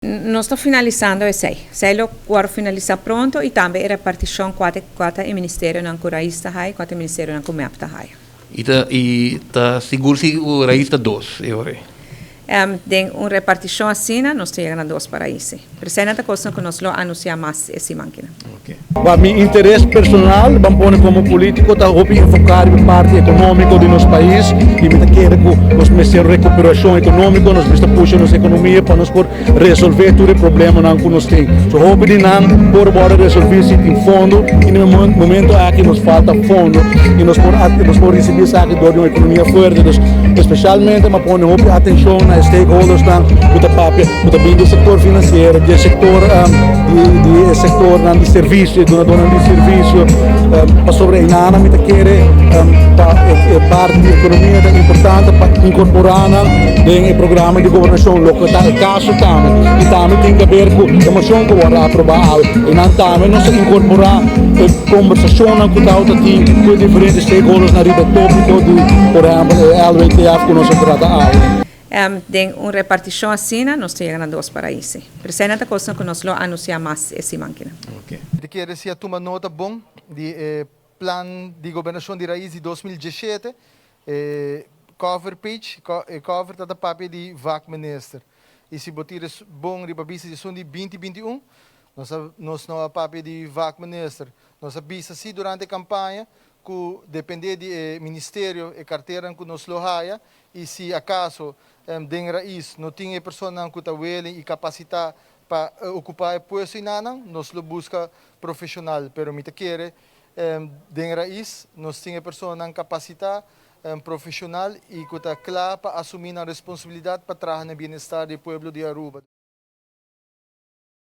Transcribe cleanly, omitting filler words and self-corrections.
Nos ta finalisando esey. Esey lo wordo finalisa pronto y tambe e reparticion cua ta cua ta e ministerionan cu Raiz ta haya y cua ta e ministerionan cu mep ta haya. Y ta y ta sigur si cu Raiz ta dos e ora ey? Den un reparticion asina nos ta yega na dos pa Raiz, si. Pero eseynan ta cosnan cu nos lo anuncia mas e siman kinan. Pa mi interes personal, ban pone komo politiko, ta hopi enfoká riba e parti ekonómiko di nos pais i mi ta kere ku nos mester rekuperashon ekonómiko, nos mester pusha nos ekonomia pa nos por resolvé tur e problemanan ku nos tin. So hopi di nan por wòrdu resolví si tin fondo i na e momento aki nos falta fondo i nos por nos por risibí esaki dor di un ekonomia fuerte. Dus espesialmente mi a pone hopi atenshon na e stakeholdersnan ku ta papia ku ta bin di e sektor finansiero, di e sektor di e sektornan di servisio, e dunadónan di servisio, pasobra einan mi ta kere pa e parti di ekonomia ta importante pa inkorporá nan den e programa di gobernashon, loke ta e kaso tambe. I tambe tin ke ber ku e moshon ku wòrdu aprobá awe. Einan tambe nos ta inkorporá e kombersashonnan ku tabata tin ku e diferente stakeholdersnan riba e tópiko di, por ehèmpel, e LWTF ku nos a trata awe. Den un reparticion asina nos ta yega na dos paraisi. Pero esei nan ta cosnan cu nos lo anuncia mas e siman kinan. Mi ta kere si a tuma nota bon di e plan di gobernashon di Raiz di 2017, e cover page, e cover ta ta papia di vakminister. I si bo tira bon riba bista di esun di 2021, nos a nos no a papia di vakminister. Nos a bisa si durante e kampaña ku depende di e ministerio, e karteranan ku nos lo haya, i si akaso den Raiz no tin e personanan ku ta welen i kapasitá pa okupá e puesto einanan, nos lo buska profeshonal. Pero mi ta kere den Raiz nos tin e personanan kapasitá, profeshonal i ku ta kla pa asumí nan responsabilidat pa traha na bienestar di e pueblo di Aruba.